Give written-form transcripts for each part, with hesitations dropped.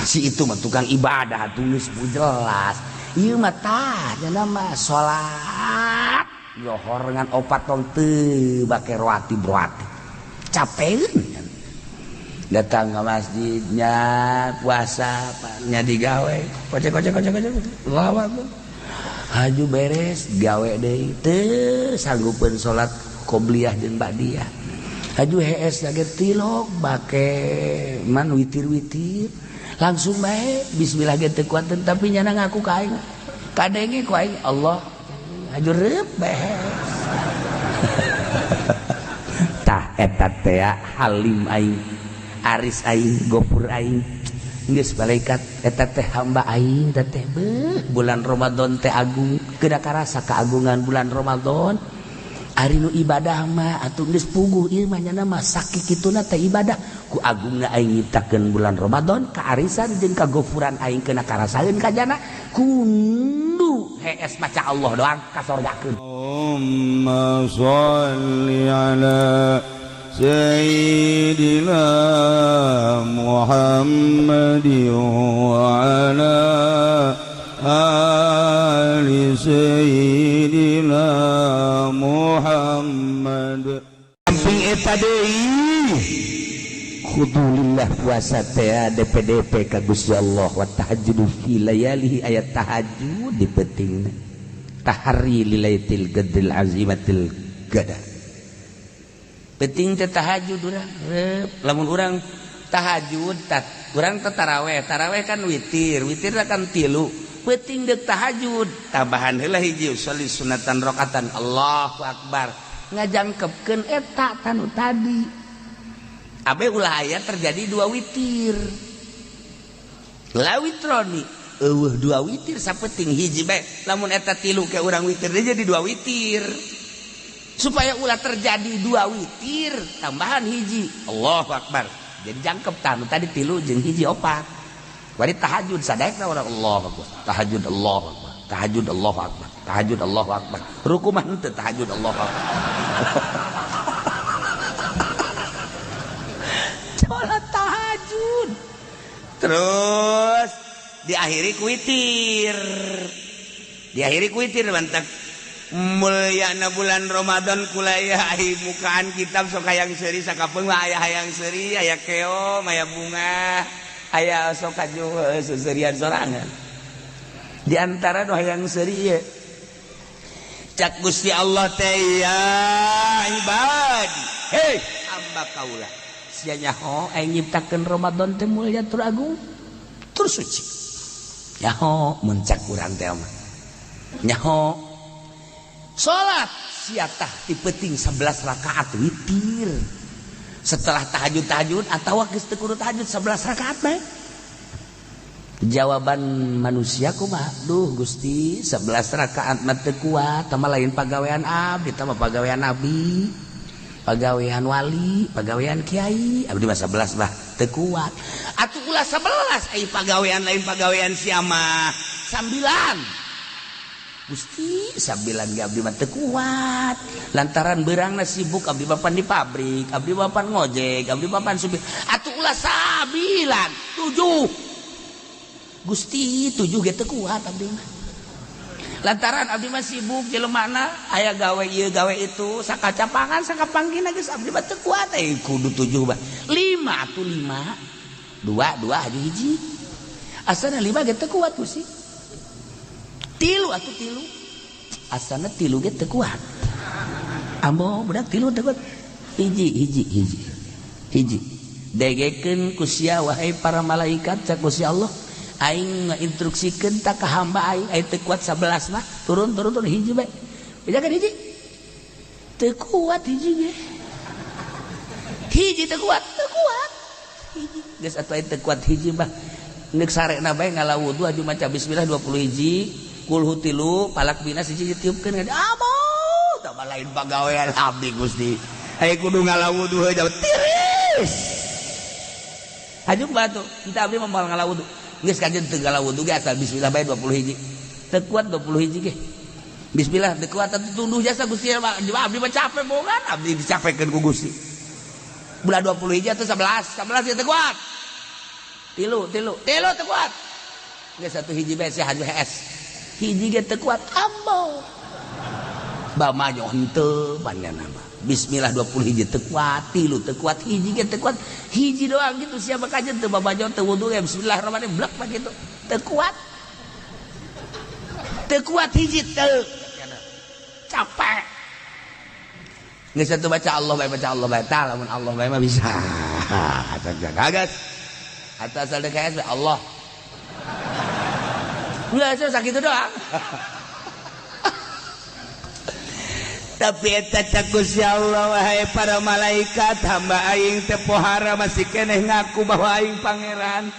Si itu mah tukang ibadah atuh geus jelas. Ieu mah tah nya mah salat lohor ngan opat tong teu bake rawatib rawatib. Capeun datang ke masjidnya puasa nya digawe kocek kocek kocek kocek lawan haju beres gawe deui teu sanggupeun salat qobliyah jeung ba'diyah haju hees lagi tilok bake man witir-witir langsung bae bismillah ge teu kuateun tapi nyana ngaku ka aing kadenge ku aing Allah haju reup bae. Tah eta teh halim aing aris aing gopur aing geus malaikat eta teh hamba aing teh beuh bulan Ramadan teh agung geuna karasa keagungan bulan Ramadan. Ari nu ibadah mah atuh geus puguh ieu mah nyana mah sakikituna teh ibadah ku agungna aing nyiptakeun bulan Ramadan kaarisan jeung kagofuran aing keuna karasaeun ka jana kundu hees maca Allah doang ka sorgakeun. Allahumma shalli ala Sayyidina Muhammad wa ala ali Sayyidina Muhammad. Samping eta deui khudulillah puasa teh DPDP ka Gusti Allah wa tahajjudu fi layalihi ayat tahajud di peutingna tahari lilaitil qadril azimatil gada. Penting teh tahajud urang lamun urang tahajud tat urang teh taraweh taraweh kan witir witir kan tilu penting deuk tahajud tambahan heula hiji sholli sunatan rakaatan Allahu akbar ngajangkepkeun eta tanu tadi abe ulah aya terjadi dua witir la witroni eueuh dua witir sapenting hiji bae lamun eta tilu ke urang witir deui jadi dua witir supaya ulah terjadi dua witir tambahan hiji Allahu akbar jadi jangkep tanu tadi tilu jeung hiji opat wari tahajud sadaekna urang Allahu akbar tahajud Allahu akbar tahajud Allahu akbar tahajud Allahu akbar ruku mah henteu tahajud Allahu akbar. Salat tahajud terus diakhiri ku witir diakhiri ku witir mantak mulyana bulan Ramadan kulaya ai mukaan kitab sok hayang seuri sakapeung mah aya hayang seuri aya keom aya bunga aya sok kaju seserian sorangan di antara nu hayang seuri ieu cak Gusti Allah teh ya ibadi hei hamba kaula sia nyaho aing nyiptakeun Ramadan teh mulya tur agung tur suci nyaho mun cak urang teh mah nyaho salat siatah ti peuting 11 rakaat witir setelah tahajud-tahajud atawa geus teu kudu tahajud 11 rakaat bae. Jawaban manusia kumaha? Duh Gusti 11 rakaat mah teu kuat tah mah lain pagawean abdi tah mah pagawean nabi pagawean wali pagawean kiai abdi mah 11 bah teu kuat atuh ulah 11 ai pagawean lain pagawean sia mah 9 Gusti sambilan ge abdi mah teu kuat lantaran beurangna sibuk abdi bapan di pabrik abdi bapan ngojek abdi bapan supir atuh ulah sabilan 7 Gusti 7 ge teu kuat abdi mah lantaran abdi mah sibuk jelemana aya gawe ieu gawe itu sakacapangan sakapanggina geus abdi mah teu kuat euy kudu 7 bah 5 atuh 5 2 2 haju hiji asana 5 ge teu kuat Gusti tilu atuh tilu asana tilu ge teu kuat ambo budak tilu teu kuat hiji hiji hiji hiji degekeun ku sia wahai para malaikat cak Gusti Allah aing ngainstruksikeun ta ka hamba aing aing teu kuat 11 mah turun turun turun hiji bae bejakeun hiji teu kuat hiji ge hiji teu kuat teu kuat hiji geus atuh aing teu kuat hiji mah neuk sarena bae ngala wudu aju maca bismillah 20 hiji kulhu tilu palak binas hiji ditiupkeun amo tah lain pagawean abdi Gusti aing kudu ngala wudu heuh tiris haju batu kita abdi mah moal ngala wudu geus kajeun teu ngala wudu ge asal bismillah bae 20 hiji teu kuat 20 hiji ge bismillah teu kuat atuh tunduh jasa Gusti abdi mah capek bogan abdi dicapekeun ku Gusti bulan 20 hiji atau 11 11 teu kuat Tilu tilu tilu teu kuat. Geus satu hiji bae si haju HS. Hiji ge teu kuat ambo. Bamajo henteu panjana mah. Bismillah 20 hiji teu kuat, tilu teu kuat, hiji ge teu kuat. Hiji doang gitu siapa kajen teu babajo teu wudu ge bismillahirrahmanirrahim blek mah gitu. Teu kuat. Teu kuat hiji teu. Capek. Geus satu baca Allah bae baca Allah bae. Tah lamun Allah bae mah bisa. Kaget. Atau asal DKS Allah. Enggak, saya sakit doang. Tapi eta cak Gusti Allah wahai para malaikat hamba aing teh pohara masih keneh ngaku bahwa aing pangeran.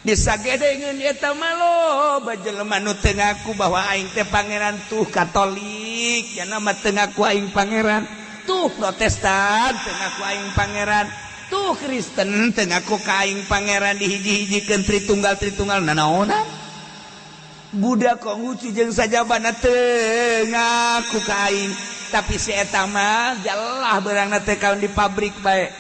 Disagedengeun eta mah loba jelema nu teu ngaku bahwa aing teh pangeran tuh Katolik, nya mah teu ngaku aing pangeran, tuh Protestan teu ngaku aing pangeran, tuh Kristen teu ngaku ka aing pangeran dihiji-hijikeun tritunggal-tritunggal nanaonan. Budak Konghucu jeung sajabana teu ngaku ka aing, tapi si eta mah jalah beurangna teh kaun di pabrik bae.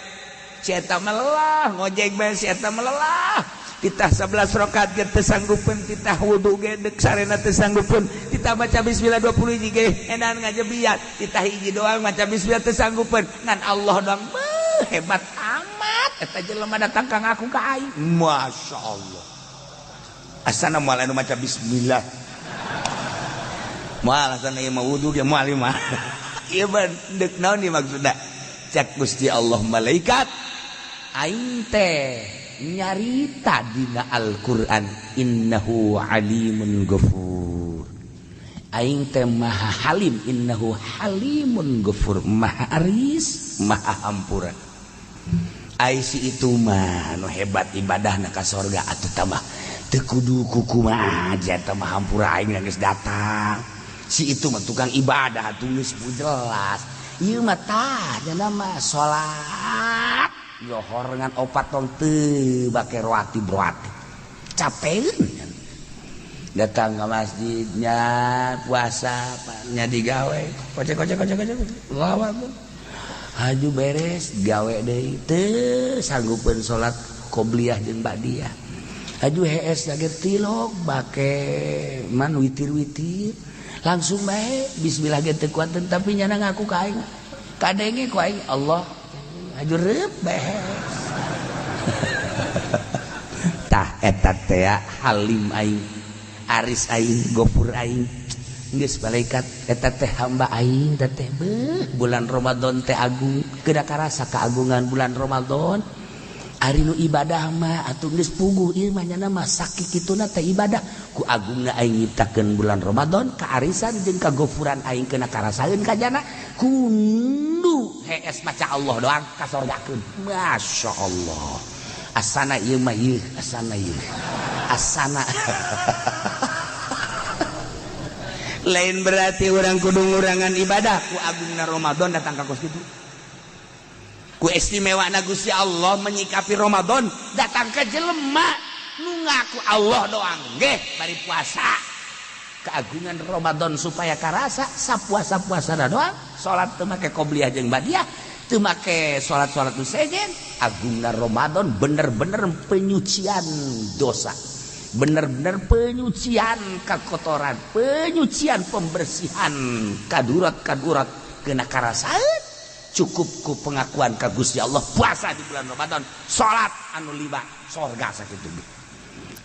Si eta mah lelah ngojek bae, si eta mah lelah. Titah 11 rakaat ge teu sanggupeun, titah wudu ge deuk sarena teu sanggupeun, titah baca bismillah 20 hiji ge edan ngajebiat, titah hiji doang maca bismillah teu sanggupeun, ngan Allah doang beuh hebat amat eta jelema datang ka ngaku ka aing. Masyaallah. Asana moal anu maca bismillah. Moal asana ieu mah wudu ge moal ieu mah. Ieu mah deuk naon ieu maksudna? Cak Gusti Allah malaikat aing teh nyarita dina Al-Qur'an innahu alimun ghafur. Aing teh maha halim innahu halimun ghafur, maha aris, maha hampura. Ai si itu mah nu hebat ibadahna ka sorga atuh tambah teu kudu kukumaha eta mah hampura aing geus datang. Si itu mah tukang ibadah atuh geus jelas. Ieu mah tah nya mah salat johor ngan opat tong teu bake roati broati. Capeun datang ke masjidnya puasa nya digawe kocek kocek kocek kocek lawan haju beres gawe deui teu sanggupeun salat qobliyah jeung ba'diyah. Haju hees lagi tilok bake man witir-witir langsung bae bismillah ge teu kuat tapi nyana ngaku ka aing kadenge ku aing Allah haju reup bae. Tah eta teh halim aing aris aing gofur aing geus malaikat eta teh hamba aing teh beuh bulan Ramadan teh agung kedah karasa keagungan bulan Ramadan. Ari nu ibadah mah atuh geus puguh ieu mah nyana mah sakikituna teh ibadah ku agungna aing nyiptakeun bulan Ramadan kaarisan jeung kagofuran aing kena karasaeun ka jana kundu hees maca Allah doang ka sorgakeun. Masyaallah asana ieu mah ieu asana ieu asana. Lain berarti orang kudu ngurangan ibadah ku agungna Ramadan datang ka kos kitu. Ku istimewana Gusti Allah menyikapi Ramadan datang ke jelema nu ngaku Allah doang nggih bari puasa. Keagungan Ramadan supaya karasa sapuasa-puasana doang salat teu make qobliyah jeung ba'diyah teu make salat-salat nu sejen. Agungna Ramadan bener-bener penyucian dosa, bener-bener penyucian kekotoran, penyucian pembersihan kadurat-kadurat kena karasaeun. Cukup ku pengakuan ka Gusti Allah puasa di bulan Ramadan salat anu lima sorga sakitu.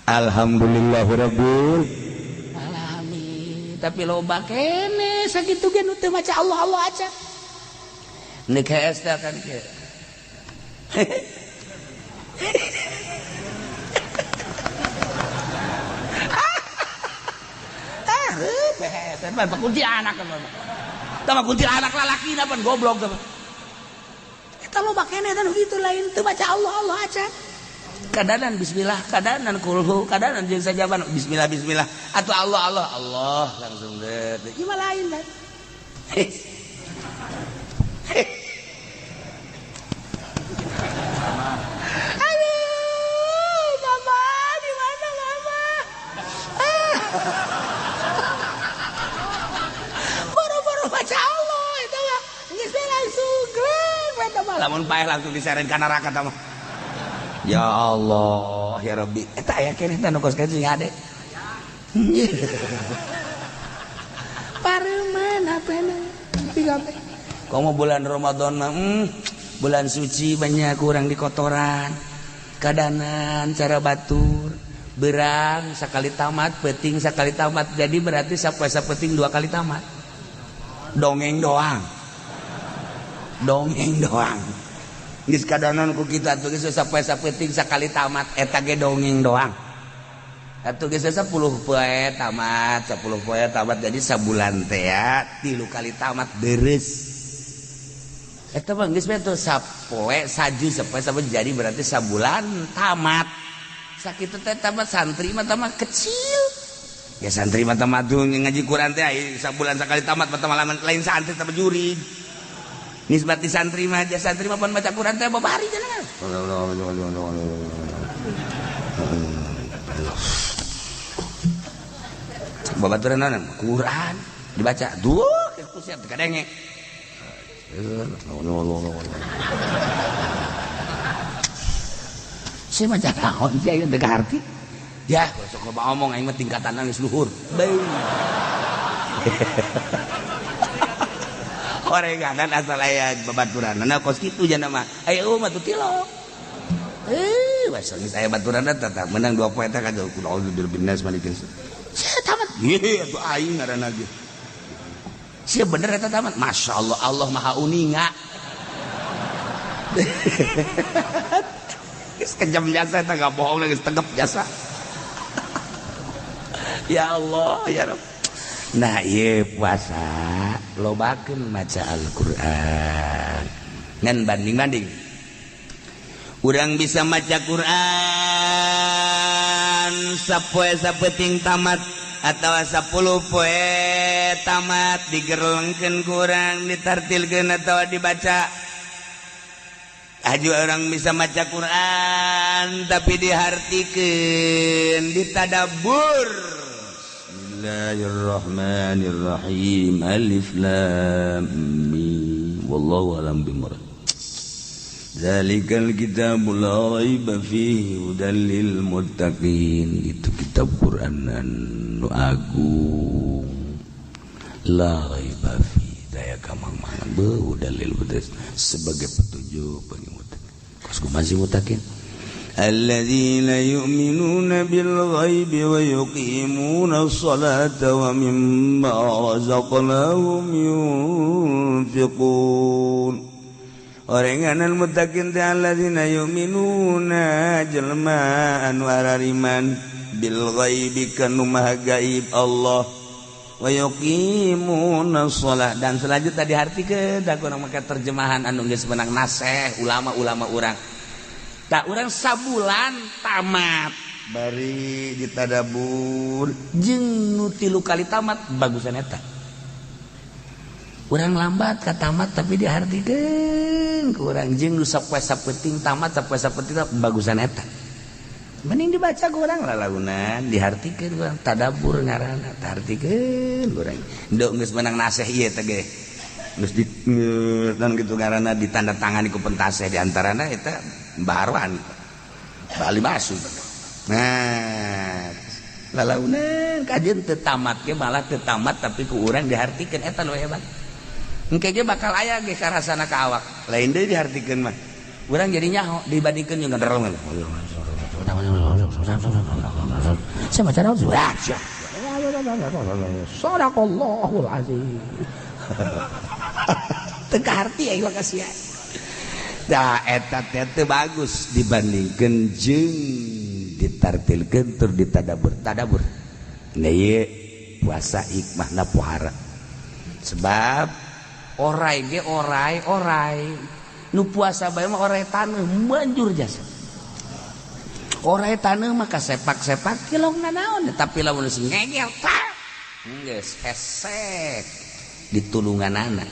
Alhamdulillahirabbil alamin. Tapi loba kene sakitu ge nu teu maca Allah Allah aja. Nek hees teh kan kieu. Ah, hees teh mah kunti anak mah. Tah mah kunti anak lalaki na pan goblok teh. Eta loba kene teh kitu lain teu maca Allah Allah aja. Kadanan bismillah, kadanan kulhu, kadanan jeung sajaban bismillah bismillah atau Allah Allah Allah langsung deh. Ieu mah lain kan. Aduh, mama di mana mama? Boro-boro baca Allah eta mah geus langsung gleng eta mah lamun paeh langsung diseret ka neraka tah mah. Ya Allah ya Rabbi, eta aya keneh teh nu kos kitu ade. Pareuman hapena kabeh. Komo bulan Ramadan mah bulan suci banyak kurang di kotoran. Kadanan cara batur berang sekali tamat, peting sekali tamat, jadi berarti sapoe sapeting dua kali tamat. Dongeng doang, dongeng doang. Geus kadanan ku kita tuh geus sapoe sapeting sekali tamat, eta ge dongeng doang. Atuh geus 10 poe tamat, 10 poe tamat, jadi sabulan teh ya 3 kali tamat deres. Eta mah geus tuh sapoe saju sapoe sapoe, jadi berarti sabulan tamat. Sakitu teh tamat. Santri mah tamat kecil ya, santri mah tamat tuh ngaji Quran teh sabulan sekali tamat mah lain santri tamat jurig. Nisbati santri mah aja, santri mah pan baca Quran teh babari jangan. Babaturan naon Quran dibaca duh kusiap kadenge. Saya maca naon sih aing teu kaharti. Ya, sok loba omong aing mah tingkatan geus luhur. Beuh. Orenganan asal aya babaturanna kos kitu jana mah. Aya eueuh mah tuh tilok. Basah geus aya baturanna tetap menang 2 poe teh ka kudu birbinas malikin. Sia tamat. Ieu atuh aing ngaranna ge. Sia bener eta tamat. Masya Allah, Allah Maha Uninga. Geus kejam jasa eta, enggak bohong geus tegep jasa. Ya Allah, ya Rabb. Nah, ieu puasa lobakeun maca Al-Qur'an. Ngan banding-banding. Urang bisa maca Qur'an sapoe sapeting tamat atau 10 poe tamat, digerlengkeun kurang, ditartilkeun atau dibaca. Aju orang bisa maca Quran tapi dihartikeun, ditadabbur. Bismillahirrahmanirrahim. Alif lam mim. Wallahu a'lam bimurad. Zalikal kitabul la raiba fihi hudal lil muttaqin. Itu kitab Quran anu agung. La raiba fihi, daya kamang-mangan beuh dalil sebagai petunjuk bagi muttaqin. Kos kumaha sih muttaqin? Alladzina yu'minuna bil ghaibi wa yuqimuna sholata wa mimma razaqnahum yunfiqun. Orenganan muttaqin teh alladzina yu'minuna jelema anu arariman bil ghaibi kanu maha gaib Allah wa yuqimuna shalah. Dan selanjutnya dihartikeun da kurang make terjemahan anu geus menang naseh ulama-ulama urang. Tak urang sabulan tamat bari ditadabur jeung nu 3 kali tamat bagusan eta. Urang lambat ka tamat tapi dihartikeun ku urang jeung nu sapoe sapenting tamat sapoe sapenting bagusan eta. Mending dibaca ku urang lalaunan dihartikeun ku urang tadabbur ngaranna tartikeun ku urang. Nduk geus menang naseh ieu teh ge. Geus di dan kitu ngaranna ditandatangani ku pentaseh di antarana eta Mbah Arwan Bali masuk. Nah, lalaunan kajian teu tamat ge malah teu tamat tapi ku urang dihartikeun eta nu hebat. Engke ge bakal aya ge karasana ka awak. Lain deui dihartikeun mah. Urang jadi nyaho dibandingkeun jeung ngederong. Saya maca naon? Sadaqallahul azim. Teu kaharti aing mah kasihan. Nah, eta teh bagus dibandingkeun jeung ditartilkeun tur ditadabur. Tadabur. Nah, ieu puasa hikmahna pohara. Sebab orai ge orai orai nu puasa bae mah orai taneuh manjur jasa. Orai taneuh mah kasepak-sepak kilongna naon, tapi lamun geus ngegel tah geus hesek ditulunganana.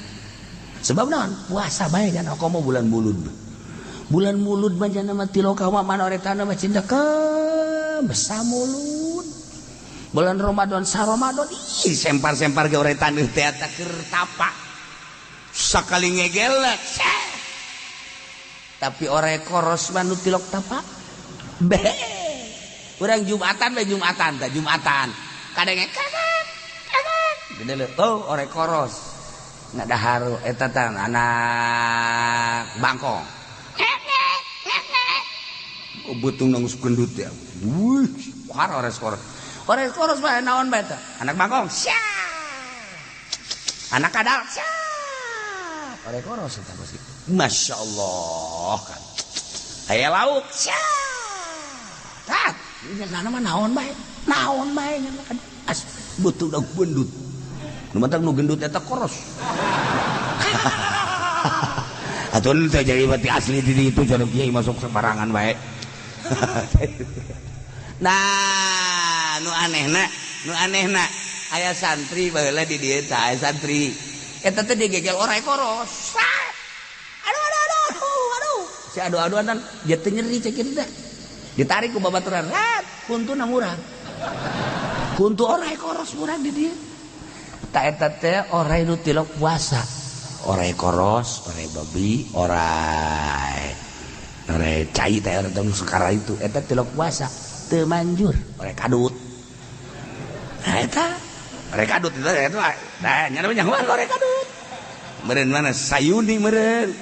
Sebab naon? Puasa bae kan komo bulan mulud. Bulan mulud mah jana mah tiloka mah mana orai taneuh mah cindekeum besamulud. Bulan Ramadan sa Ramadan ih sempar-sempar ge orai taneuh teh eta keur tapak. Sakali ngegelek tapi orai koros mah nu tilok tapak. Be. Urang Jumatan bae, Jumatan tah, Jumatan. Kadenge kakak kakak. Gede leuh. Oh, orai koros. Ngadahar eta tah anak bangkong. Oh, beutung nang gendut ya. Wih, war orai koros. Orai koros bae naon bae tah? Anak bangkong. Sia. Anak kadal. Sia. Orai koros eta bos gitu. Masya Allah kan. Aya lauk. Sia. Tah, ini mah naon bae? Naon bae as beutung dang gendut. Nu matak nu gendut eta koros. Atuh teh jadi berarti asli di itu jadi kiai masuk sembarangan bae. Nah, nu anehna aya santri baheula di dieu tah, aya santri. Eta teh digegel orai koros. Sat! Aduh, aduh, aduh, aduh, aduh. Si adu-aduan dia teh nyeri cek kieu teh. Ditarik ku babaturan, rat, kuntuna murag. Kuntu orai koros murag di dieu. Tak eta teh orai nu tilok puasa. Orai koros, orai babi, orai orai cai teh, orang teh sekarang itu eta tilok puasa teu manjur, orai kadut. Nah, eta orai kadut itu eta, nah, nya namanya orai kadut. Meureun mana sayuni meureun.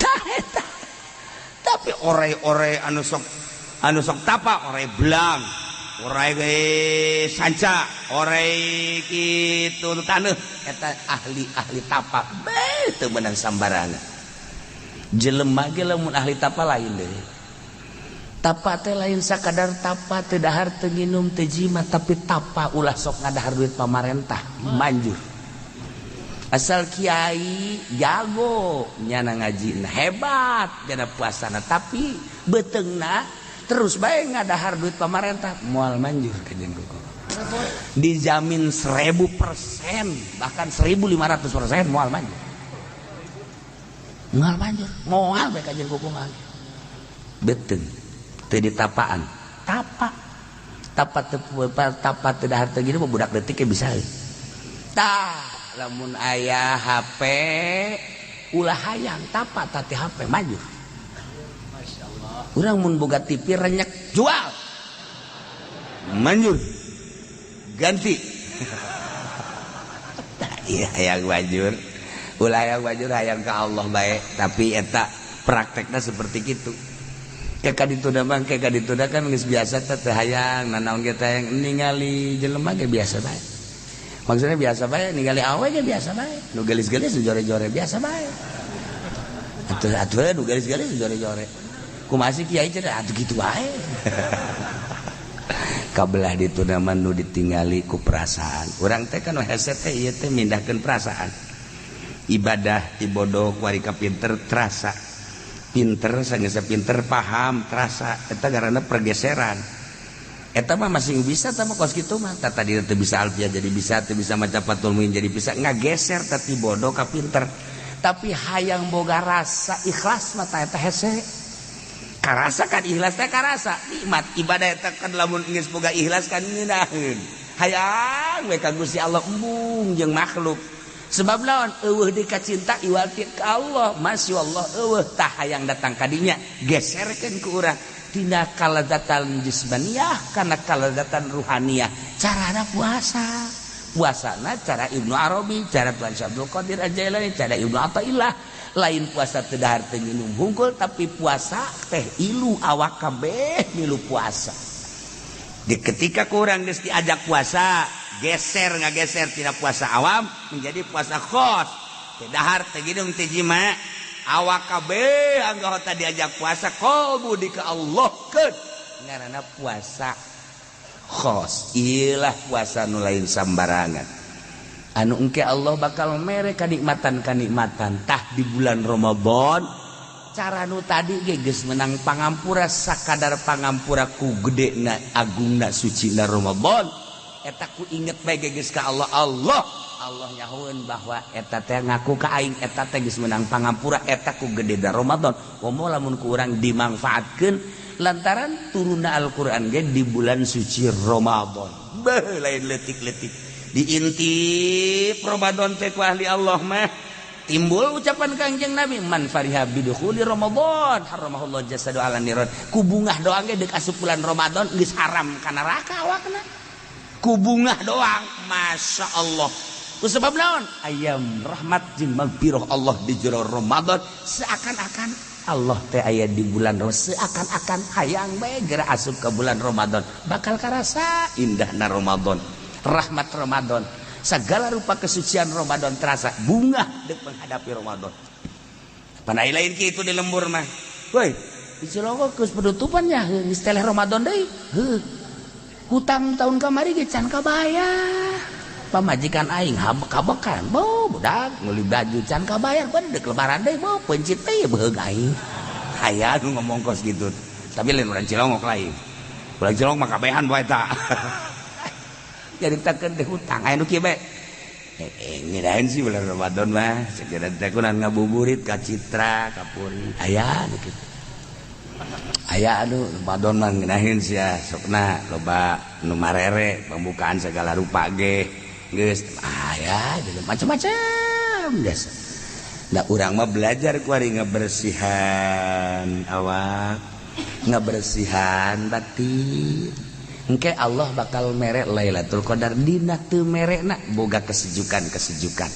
Tah eta. Tapi orai-orai anu sok tapa, orai belang, orai ge sanca, orai kitu nu taneuh eta ahli-ahli tapa. Beh, teu meunang sambarangan. Jelema ge lamun ahli tapa lain deui. Tapa teh lain sakadar tapa teu dahar, teu nginum, teu jima, tapi tapa ulah sok ngadahar duit pamarentah, manjur. Asal kiai jago nyana ngaji hebat nyana puasana, tapi beuteungna terus bae ngadahar duit pamarentah, moal manjur kajian kuku. Dijamin 1000% bahkan 1500% moal manjur, moal manjur, moal bae kajian kuku mah. Beuteung teu ditapaan, tapa tapa teu tapa, teu dahar, teu gini, budak detik bisa. Tah, lamun aya HP ulah hayang tapa tati HP, maju. Urang mun boga TV renyek, jual, manjur, ganti. Iya, hayang manjur ulah hayang manjur, hayang ke Allah baik, tapi eta prakteknya seperti gitu. Kayak kaditu mah, kayak kaditu kan geus biasa teh, teu hayang nanaon ge, teh hayang ningali jelema ge biasa bae. Maksudnya biasa bae, ningali awe ge biasa bae, nu geulis-geulis, nu jore-jore biasa bae. Atuh atuh nu geulis-geulis, nu jore-jore kumaha sih, kiai, cenah atuh kitu wae. Kabelah ditu mah nu ditinggali ku perasaan urang teh kan hese teh, ieu teh mindahkeun perasaan. Ibadah ti bodoh kuari ka pinter terasa, pinter sanggeus pinter paham terasa, eta karena pergeseran. Eta mah masih bisa tah mah, kos kitu mah. Tah, tadi teu bisa alfiah jadi bisa, teu bisa maca Fathul Muin jadi bisa, ngageser tapi bodoh ka pinter. Tapi hayang boga rasa ikhlas mah tah eta hese. Karasa kan ikhlas teh, karasa nikmat ibadah eta kan. Lamun geus boga ikhlas kan ngeunaheun, hayang we ka Gusti Allah, embung jeung makhluk. Sebab lawan eueuh di kacinta iwal ti ka Allah, masya Allah, eueuh tah hayang datang kadinya. Geserkeun ku urang tina kalazatan jismaniyah kana kalazatan ruhaniyah. Carana puasa, puasana cara Ibnu Arabi, cara Tuan Syekh Abdul Qadir Al-Jailani, cara Ibnu Athaillah. Lain puasa teu dahar, teu nginum hungkul, tapi puasa teh ilu awak kabeh milu puasa. Di ketika kurang geus diajak puasa, geser ngageser tina puasa awam menjadi puasa khos, teu dahar, teu nginum, teu jima, awak kabeh anggota diajak puasa, kolbu di ka Allah keun, ngaranna puasa khos. Iyalah, puasa nu lain sambarangan, anu engke Allah bakal mere kanikmatan kanikmatan. Tah, di bulan Ramadan cara nu tadi ge geus menang pangampura, sakadar pangampura ku gede na agungna suci na Ramadan eta ku inget bae ge geus ka Allah, Allah Allah nyahueun bahwa eta teh ngaku ka aing, eta teh geus menang pangampura. Eta ku gede da Ramadan. Komo lamun ku urang dimangfaatkeun, lantaran turunna Al-Qur'an ge di bulan suci Ramadan. Beuh, lain leutik-leutik diintip Ramadan teh ku ahli Allah mah. Timbul ucapan Kangjeng Nabi, man fariha bidukhuli Ramadan haramahullah jasadu ala niron. Ku bungah doang ge deuk asup bulan Ramadan geus haram ka neraka awakna. Ku bungah doang, Masya Allah. Ku sebab naon? Ayam rahmat jeung magfirah Allah di jero Ramadan, seakan-akan Allah teh aya di bulan Ramadan, seakan-akan hayang bae geura asup ke bulan Ramadan, bakal karasa indahna Ramadan, rahmat Ramadan, segala rupa kesucian Ramadan terasa, bungah dek menghadapi Ramadan. Panai lain kitu di lembur mah. Woi, di Cilongok geus penutupannya, geus teleh Ramadan deui. Heuh. Hutang tahun kamari ge can kabayar. Pamajikan aing kabekan, bo budak meuli baju can kabayar, ban dek lebaran deui, bo pencit teh beheug aing. Aya nu ngomong kos gitu. Tapi lain urang Cilongok lain. Urang Cilongok mah kabehan bae eta. Nyaritakeun teh hutang aya nu kieu bae. Ngedahan sih bulan Ramadan mah segera teh kunan ngabuburit ka Citra ka Puri. Aya nu kitu. Aya anu Ramadan mah ngeunaheun sia sokna loba nu marere pembukaan segala rupa ge geus aya macam-macam biasa. Nah urang mah belajar kuari ngebersihan awak, ngebersihan batin. Engke Allah bakal mere Lailatul Qadar dina teu merekna boga kesejukan-kesejukan.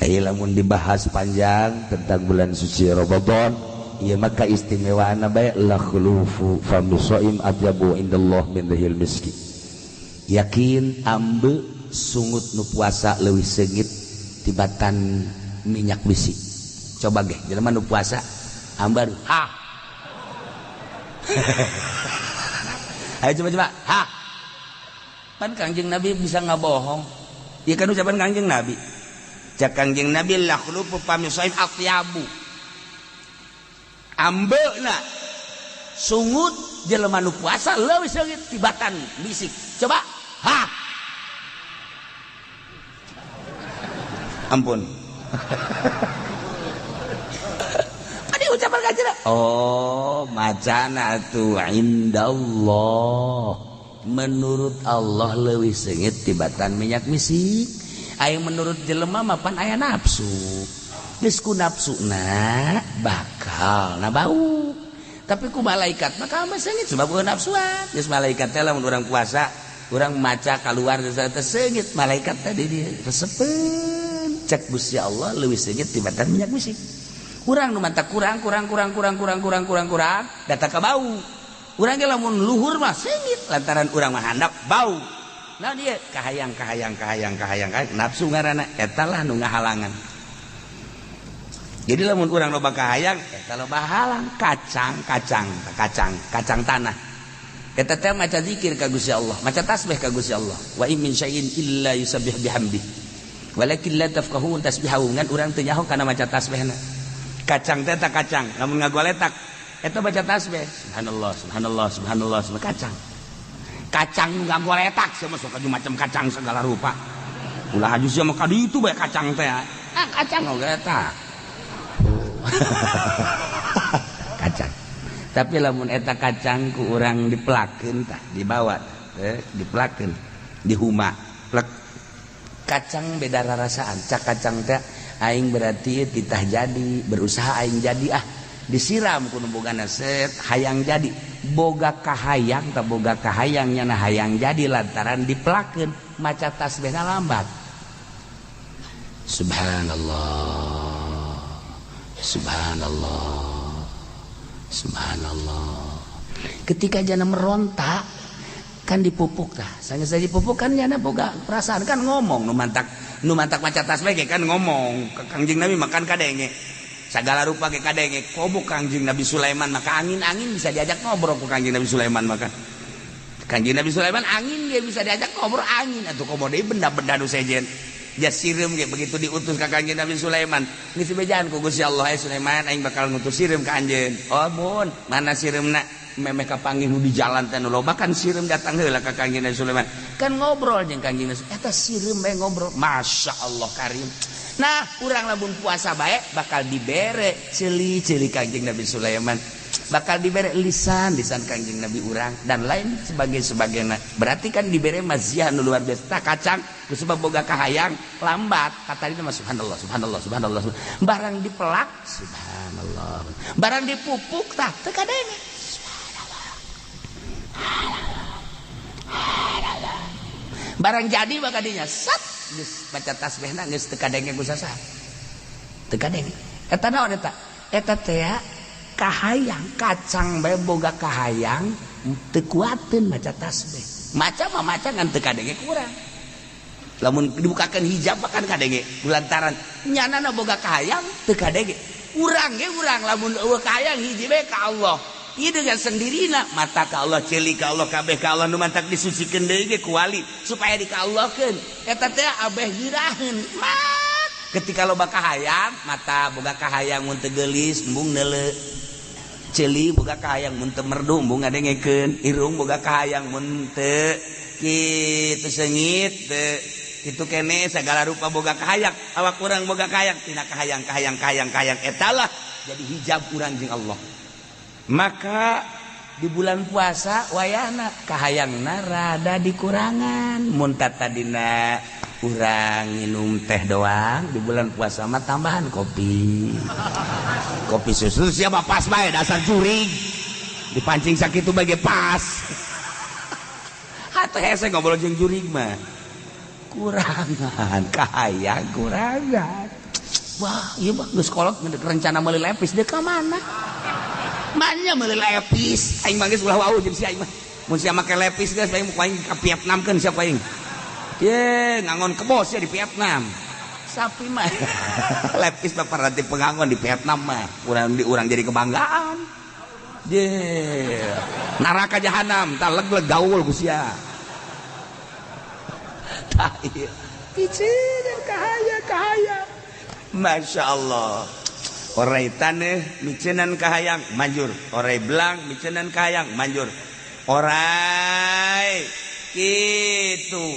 Ieu lamun dibahas panjang tentang bulan suci Ramadan, ieu mah kaistimewaanna bae la khulufu fami shaim atyabu indallah min rihil miski. Yakin ambe sungut nu puasa leuwih seungit tibatan minyak bisi. Coba ge jelema nu puasa ambar ha. Ayo coba-coba. Ha. Pan Kangjeng Nabi bisa ngabohong. Ieu kan ucapan Kangjeng Nabi. Cak Kangjeng Nabi la khulufu fami shaim atyabu. Ambeuna sungut jelema nu puasa leuwih seungit tibatan bisik. Coba. Ha. Ampun. Adi ucapan Kangjeng. Oh, macana tuh indallah. Menurut Allah leuwih seungit tibatan minyak misik. Aya menurut jelema mah pan aya nafsu. Geus ku nafsuna bakal na bau. Tapi ku malaikat mah mah seungit sebab ku nafsuan. Geus malaikat teh lamun urang puasa, urang maca kaluar geus teh seungit malaikat teh di dieu resepeun. Cek Gusti Allah leuwih seungit tibatan minyak misik. Kurang nu mantap kurang kurang kurang kurang kurang kurang kurang kurang data ka bau. Urang ge lamun luhur mah seungit lantaran urang mah handap bau. Nah dia kahayang kahayang kahayang kahayang nafsu ngaranna eta lah nu ngahalangan. Jadi lamun urang loba kahayang eta loba halang kacang kacang kacang kacang tanah. Eta teh maca zikir ka Gusti Allah, maca tasbih ka Gusti Allah. Wa in min syai'in illa yusabbih bihamdi. Walakin la tafqahun tasbihahu, ngan urang teu nyaho kana maca tasbihna. Kacang teh tak kacang lamun ngagoletak eta baca tasbih subhanallah subhanallah subhanallah subhanallah kacang kacang nu ngagoletak sia mah sok macam kacang segala rupa ulah aju sia mah ka ditu bae kacang teh ah kacang ngagoletak kacang tapi lamun eta kacang ku urang dipelakeun tah dibawa teh dipelakeun dihuma plek kacang beda rarasaan cak kacang teh aing berarti titah jadi berusaha aing jadi ah disiram ku nu bogana set hayang jadi boga kahayang tak boga kahayang nyana hayang jadi lantaran dipelakeun maca tasbihna lambat subhanallah subhanallah subhanallah ketika jana meronta kan dipupuk tah sanggeus dipupuk kan nyana boga perasaan kan ngomong nu mantak maca tasbih ge kan ngomong ka Kangjeng Nabi makan kadenge segala rupa ge kadenge komo Kangjeng Nabi Sulaiman maka angin-angin bisa diajak ngobrol ku Kangjeng Nabi Sulaiman maka Kangjeng Nabi Sulaiman angin ge bisa diajak ngobrol angin atuh komo deui benda-benda nu sejen jas sireum ge begitu diutus ka Kangjeng Nabi Sulaiman geus bejaan ku Gusti Allah, Sulaiman aing bakal ngutus sireum ka anjeun. Oh mun mana sireumna memeh kapanggih nu di jalan teh nu loba kan sireum datang heula ka Kangjeng Nabi Sulaiman kan ngobrol jeung Kangjeng Nabi eta sireum bae ngobrol Masya Allah karim. Nah urang lamun puasa bae bakal dibere ceuli-ceuli Kangjeng Nabi Sulaiman. Bakal dibere lisan, lisan Kangjeng Nabi urang dan lain sebagai sebagainya. Berarti kan dibere maziah nu luar biasa. Tah kacang ku sebab boga kahayang lambat kata itu mah subhanallah, subhanallah, subhanallah. Barang dipelak subhanallah. Barang dipupuk tah teu kadenge. Subhanallah. Barang jadi maka dinya sat geus baca tasbihna geus teu kadenge ku sasaha. Teu kadenge. Eta naon eta? Eta teh kahayang, kacang bae boga kahayang teu kuateun maca tasbih. Maca mah maca ngan teu kadenge kurang. Lamun dibukakeun hijab kan kadenge lantaran nyanana boga kahayang teu kadenge. Urang ge urang lamun eueuh kahayang hiji bae ka Allah. Ieu dengan sendirina mata ka Allah, ceuli ka Allah, kabeh ka Allah nu mantak disucikeun deui ge ku wali supaya dikaallohkeun. Eta teh abeh giraheun. Ketika loba kahayang, mata boga kahayang mun teu geulis embung neuleu. Ceuli boga kahayang mun teu merdu embung ngadengekeun, irung boga kahayang mun teu kitu seungit teu kitu kene sagala rupa boga kahayang, awak urang boga kahayang tina kahayang kahayang kahayang kahayang etalah jadi hijab urang jeung Allah. Maka di bulan puasa wayahna kahayangna rada dikurangan. Mun tadina urang minum teh doang, di bulan puasa mah tambahan kopi. Kopi susu siapa pas bae dasar jurig. Dipancing sakitu bae pas. Hate hese ngobrol jeung jurig mah. Kurangan kahayang kurangan. Wah, ieu mah geus kolot rencana meuli lepis deui ka mana? Manya meuli lepis. Aing mah geus ulah wau jeung si aing mah. Mun sia make lepis geus aing aing ka Vietnam keun sia aing. Ye, ngangon kebo sia di Vietnam. Sapi mah lepis mah paranti pengangon di Vietnam mah. Urang di urang jadi kebanggaan. Ye. Neraka jahanam tah leg-leg gaul ku sia. Tah ieu. Piceun kahayang kahayang. Masya Allah. Orai taneuh miceunan kahayang manjur, orai belang miceunan kahayang manjur, orai kitu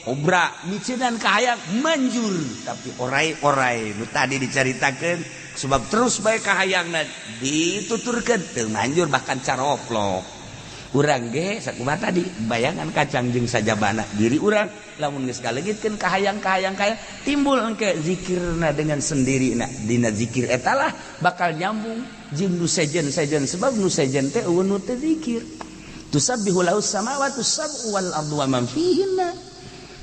obra miceunan kahayang manjur, tapi orai-orai nu tadi dicaritakeun sebab terus bae kahayangna dituturkeun teu manjur bahkan caroplok. Urang ge sakumaha tadi bayangan kacang jeung sajabana diri urang lamun geus kaleungitkeun kahayang-kahayang kahayang timbul engke zikirna dengan sendirina. Dina zikir etalah bakal nyambung jeung nu sejen-sejen sebab nu sejen teh eueuh nu teu zikir. Tusabbihu lahu samawati sab'u wal ardu wa man fihinna.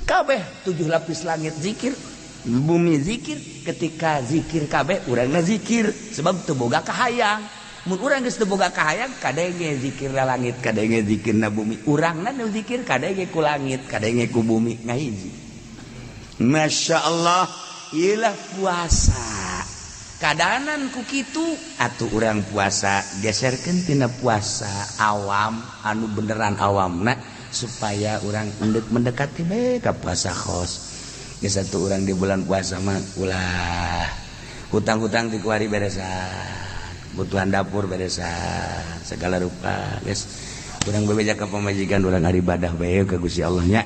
Kabeh 7 lapis langit zikir, bumi zikir. Ketika zikir kabeh urangna zikir sebab teu boga kahayang. Mun urang geus teu boga kahayang kadenge zikirna langit, kadenge zikirna bumi. Urangna nu zikir kadenge ku langit, kadenge ku bumi ngahiji. Masya Allah, ilah puasa. Kadanan ku kitu atuh urang puasa geserkeun tina puasa awam anu beneran awamna supaya urang mendekati bae ka puasa khos. Geus atuh urang di bulan puasa mah ulah hutang-hutang di kuari beresan. Kebutuhan dapur beresan segala rupa guys. Urang bebeja ka pamajikan urang ibadah bae ka Gusti Allah nya.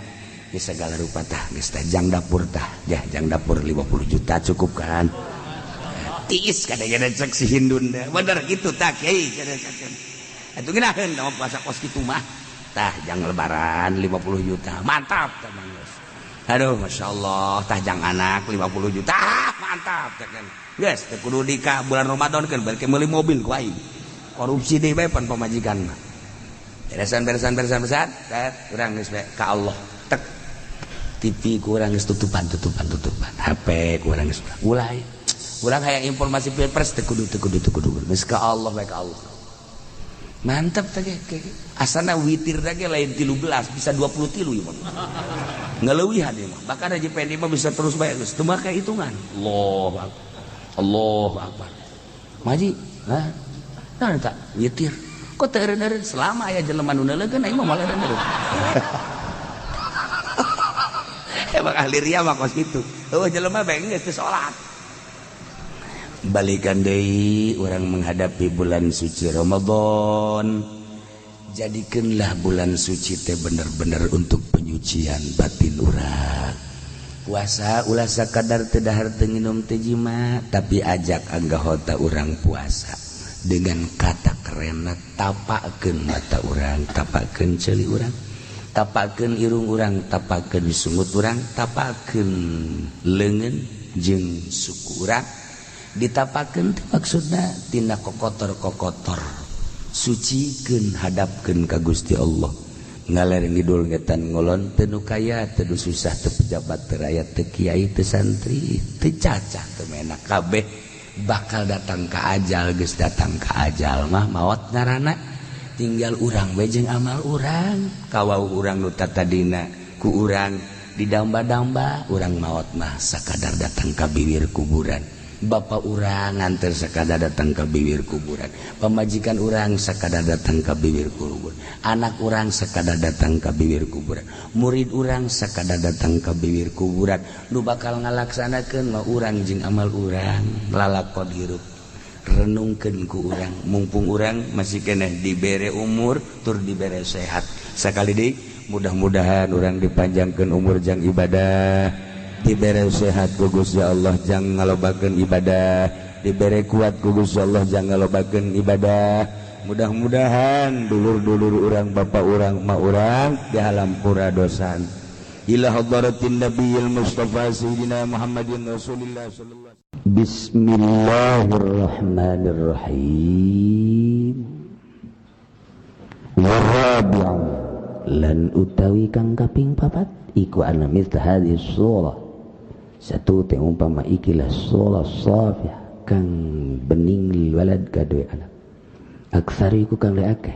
Geus segala rupa tah geus tah jang dapur tah. Jah jang dapur 50 juta cukup kan. Tiis kadang-kadang cek si Hindun deh. Bener gitu tah kiai kadang-kadang. Atuh ngeunaheun mah puasa kos kitu mah. Tah jang lebaran 50 juta. Mantap tah geus. Aduh Masya Allah tah jang anak 50 juta. Ah, mantap tah kan. Geus teu kudu nikah bulan Ramadan kan balik meuli mobil ku aing. Korupsi deui bae pan pamajikan mah. Beresan beresan beresan beresan, urang geus bae ka Allah. Tek. TV ku urang geus tutupan tutupan tutupan. HP ku urang geus ulah. Urang hayang informasi pilpres teu kudu teu kudu teu kudu. Geus ka Allah bae ka Allah. Mantap teh ge. Asana witir teh ge lain 13 bisa 23 ieu mah. Ngaleuwihan ieu mah. Bahkan Haji Pendi mah bisa terus bae geus teu make hitungan. Allahu Akbar. Allahu Akbar. Maji, hah? Nah, tak witir. Kok teu eureun-eureun selama aya jelema nu neuleukeun aing mah moal eureun-eureun. Emang ahli ria mah kos kitu. Eueuh jelema bae geus teu salat. Balikan deui urang menghadapi bulan suci Ramadan. Jadikanlah bulan suci teh bener-bener untuk penyucian batin urang. Puasa ulah sakadar teu dahar teu nginum teu jima, tapi ajak anggota urang puasa. Dengan kata kerenna, tapakeun mata urang, tapakeun ceuli urang, tapakeun irung urang, tapakeun sungut urang, tapakeun leungeun jeung suku urang. Ditapakeun teh maksudna tina kokotor-kokotor, sucikeun, hadapkeun ka Gusti Allah. Ngaler ngidul, ngetan ngulon, teu nu kaya, teu nu susah, teu pejabat, teu rakyat, teu kiai, teu santri, teu cacah, teu menak, kabeh bakal datang ka ajal. Geus datang ka ajal mah maot ngaranna. Tinggal urang we jeung amal urang. Kawau urang nu tatadina ku urang didamba-damba, urang maot mah sakadar datang ka bibir kuburan. Bapak urang nganter sakadar datang ke bibir kuburan, pamajikan urang sakadar datang ke bibir kuburan, anak urang sakadar datang ke bibir kuburan, murid urang sakadar datang ke bibir kuburan. Nu bakal ngalaksanakeun mah urang jeung amal urang. Lalakon hirup renungkeun ku urang, mumpung urang masih keneh dibere umur tur dibere sehat. Sakali deui, mudah-mudahan urang dipanjangkeun umur jang ibadah, dibere sehat ku Gusti Allah jang ngalobakeun ibadah, dibere kuat ku Gusti Allah jang ngalobakeun ibadah. Mudah-mudahan dulur-dulur urang, bapak urang, mak urang dihampura dosa. Ila hadratin nabiyil mustafa sayyidina Muhammadin Rasulillah sallallahu. Bismillahirrahmanirrahim. Warabi'u, lan utawi kang kaping papat iku anna mithla hadhihi surah, satu teh umpama ikilah surah safiyah kang bening, lil walad kadue anak, aksari iku kang akeh.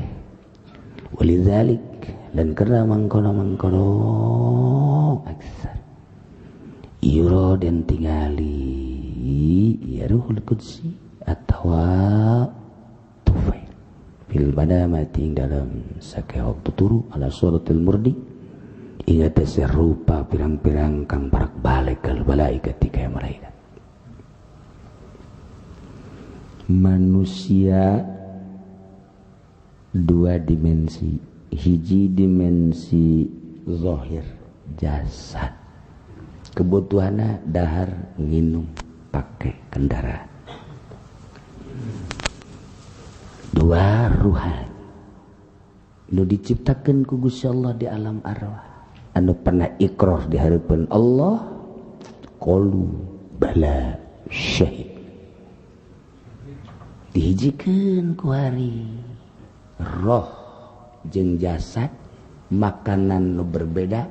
Walidzalik, lan karena mangkono-mangkono, aksar yura den tingali ya ruhul qudsi atawa tufail fil manamati ing dalam sake waktu turu, ala suratil murdi ing atase rupa pirang-pirang kang parak balik, kal malaikat kaya malaikat. Manusia dua dimensi: hiji dimensi zahir jasad, kebutuhannya dahar, nginum, pakai kendaraan; dua, ruhan nu diciptakan ku Gusti Allah di alam arwah, anu pernah ikrar di hadapan Allah, qalu bala syahid, dihijikeun ku hari roh jeung jasad, makanan nu berbeda,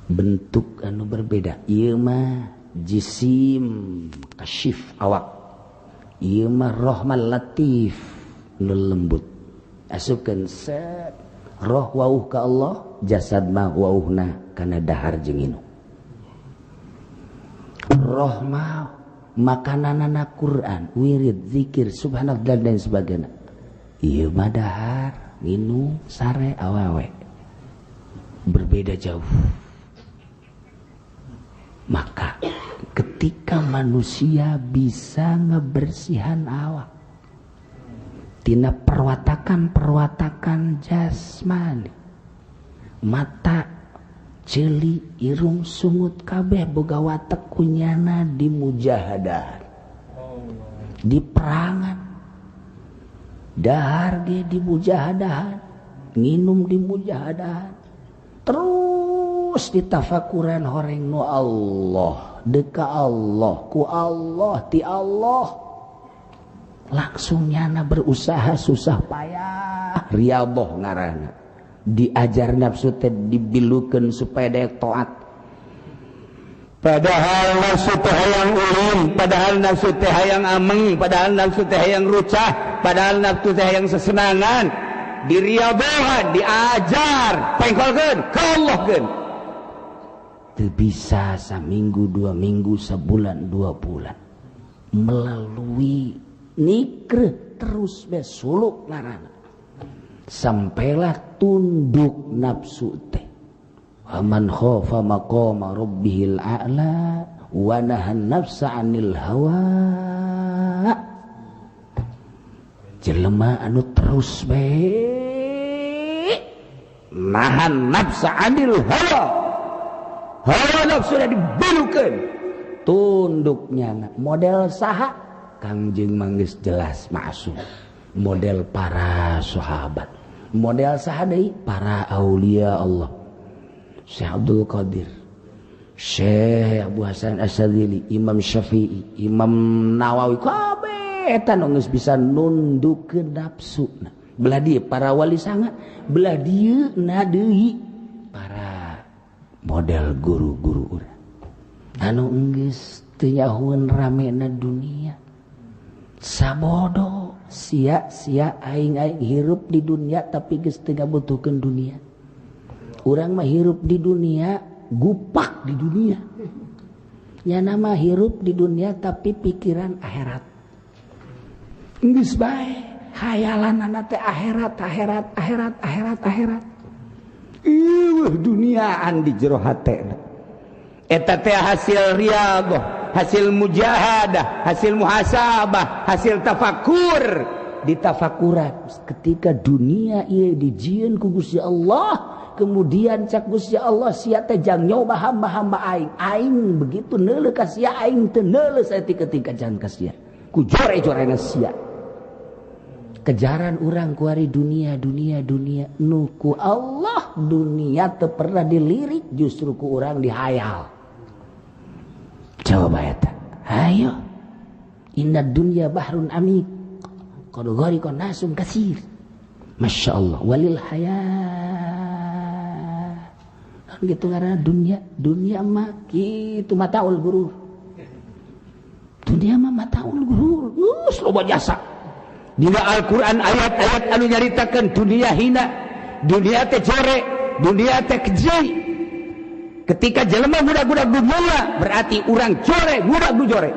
bentuk anu berbeda. Ieu mah jisim kasyif awak, ieu mah roh mah latif nu lembut. Asupkeun set, roh wauh ka Allah, jasad mah wauhna kana dahar jeung inum. Roh mah makananana Quran, wirid, zikir, subhanallah, dan lain sebagainya. Ieu mah dahar, minum, sare, awewe. Berbeda jauh. Maka ketika manusia bisa ngebersihan awak tina perwatakan-perwatakan jasmani, mata, ceuli, irung, sungut, kabeh boga watek, kunyana di mujahadah, di perangan, dahar ge di mujahadahan, nginum di mujahadahan, terus ditafakuran horeng nu Allah, deka Allah, ku Allah, ti Allah, langsung nyana berusaha susah payah, riyadhah ngaranna. Diajar nafsu teh, dibilukeun supaya daya taat. Padahal nafsu teh hayang ulin, padahal nafsu teh hayang ameng, padahal nafsu teh hayang rucah, padahal nafsu teh hayang sesenangan. Diriadohan, diajar, pengkolkeun, ka Allahkeun. Teu bisa saminggu, 2 minggu, sebulan, 2 bulan. Melalui nikreh terus be suluk ngaranna. Sampailah tunduk nafsu teh. Waman khafa maqama rabbihil a'la wa nahan nafsa 'anil hawa. Jelema anu terus bae nahan nafsa 'anil hawa. Hawa nafsu dibelukeun. Tunduknya model saha? Kangjeng mah geus jelas maksum, model para sahabat, model saha deui, para aulia Allah, Syekh Abdul Qadir, Syekh Abu Hasan Asy-Syadzili, Imam Syafi'i, Imam Nawawi, kabeh eta nu geus bisa nundukkeun nafsu. Belah dieu para wali sanga, belah dieu na deui para model guru-guru urang anu geus teu nyahoeun ramena dunia. Sabodo sia sia aing aing hirup di dunia, tapi geus teu ngabutuhkeun dunia. Urang mah hirup di dunia, gupak di dunia. Nyana mah hirup di dunia, tapi pikiran akhirat. Geus bae hayalan teh akhirat, akhirat, akhirat, akhirat, akhirat. Ieuh, duniaan di jero hate. Eta teh hasil riyadhah, hasil mujahadah, hasil muhasabah, hasil tafakur. Ditafakuran ketika dunia ieu dijieun ku Gusti Allah, kemudian cak Gusti Allah, sia teh jang nyoba hamba-hamba aing. Aing begitu neuleuh ka sia, aing teu neuleuh saeutik ketika jangan ka sia ku jore-jorena sia. Kejaran urang kuari dunia, dunia, dunia, nu ku Allah dunia teu pernah dilirik, justru ku urang dihayal. Coba eta, ayo. Inna dunya bahrun amik qad ghariqa nasun katsir. Masya Allah walil hayat gitu, karena dunia, dunia mah kitu, mataul gurur. Dunia mah mataul gurur. Geus loba jasa dina Al-Qur'an, ayat-ayat anu nyaritakeun dunia hina, dunia teh jore, dunia teh keji. Ketika jelema budak-budak dunia, berarti urang jore, budak du jore.